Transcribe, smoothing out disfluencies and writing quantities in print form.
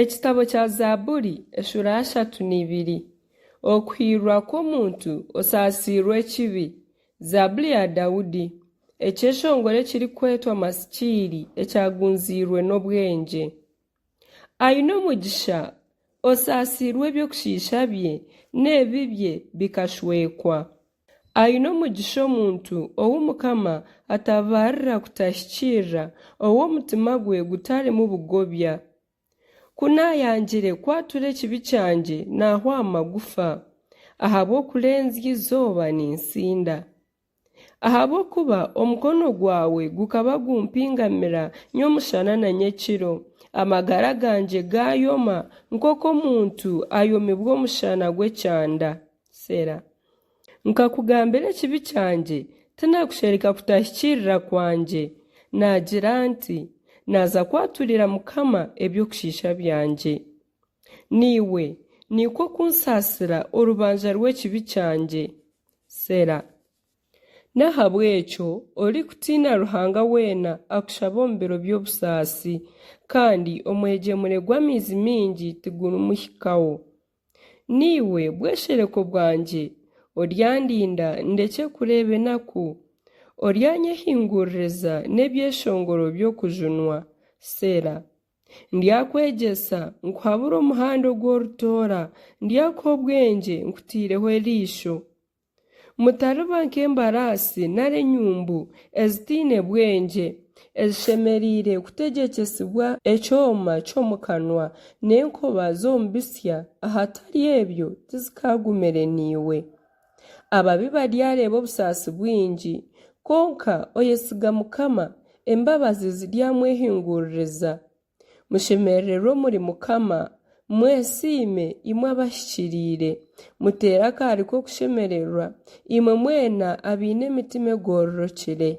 Ekitabo kya Zaaburi eshuura y'ashatu n'ibiri. Okuhiirwa kw'omuntu osaasiirwe ekibi. Zaaburi ya Daudi. Ekyeshongoro ekirikwetwa Masikiili ekyagunziirwe n'obwengye. Aine omugisha osaasiirwe eby'okushiisha bye n'ebibi bye bikashwekwa. Aine omugisha omuntu ou Mukama atabarira kutahikiirira, ou omutima gwe gutarimu bugobya. Ku naayangire kwatura ekibi kyangye naahwa aha magufa, ahabw'okurenzya eizooba nintsinda. Ahabw'okuba omukono gwawe gukaba gumpingamira nyomushana na nyekiro, amagara gangye gaayoma nk'oku omuntu ayomibwa omushana gw'ekyanda. Sela. Nkakugambira ekibi kyangye, tinakushereka kutahikiirira kwangye. Naagira nti, Naaza kwaturira Mukama eby'okushiisha byangye. Naiwe nikwo kunsaasira orubanja rw'ekibi kyangye. Sela. N'ahabw'ekyo orikutiina Ruhanga weena akushaba omu biro by'obusaasi, kandi omwegyemure gw'amaizi maingi tigurimuhikaho. Naiwe bweshereko bwangye, oryandinda ndekye kureeba enaku, oryanyehinguririza n'ebyeshongoro by'okujunwa. Selah. Ndyakwegyesa, nkuhabure omuhanda ogu oritoora, ndyakuha obwengye nkutaireho eriisho. Mutariba nk'embaraasi nari enyumbu ezitaine bwengye, ezishemereire kutegyekyesibwa ekyoma ky'omu kanwa n'enkoba z'omu bitsya, ahatari ebyo tizikaagumire naiwe. Ababi baryareeba obusaasi bwingi, kwonka oyesiga Mukama, embabazi ziryamwehinguririza. Mushemerererwe omuri Mukama, mwesiime, imwe abahikiriire. Muteere akaari k'okushemererwa, imwe mwena abaine emitima egororokire.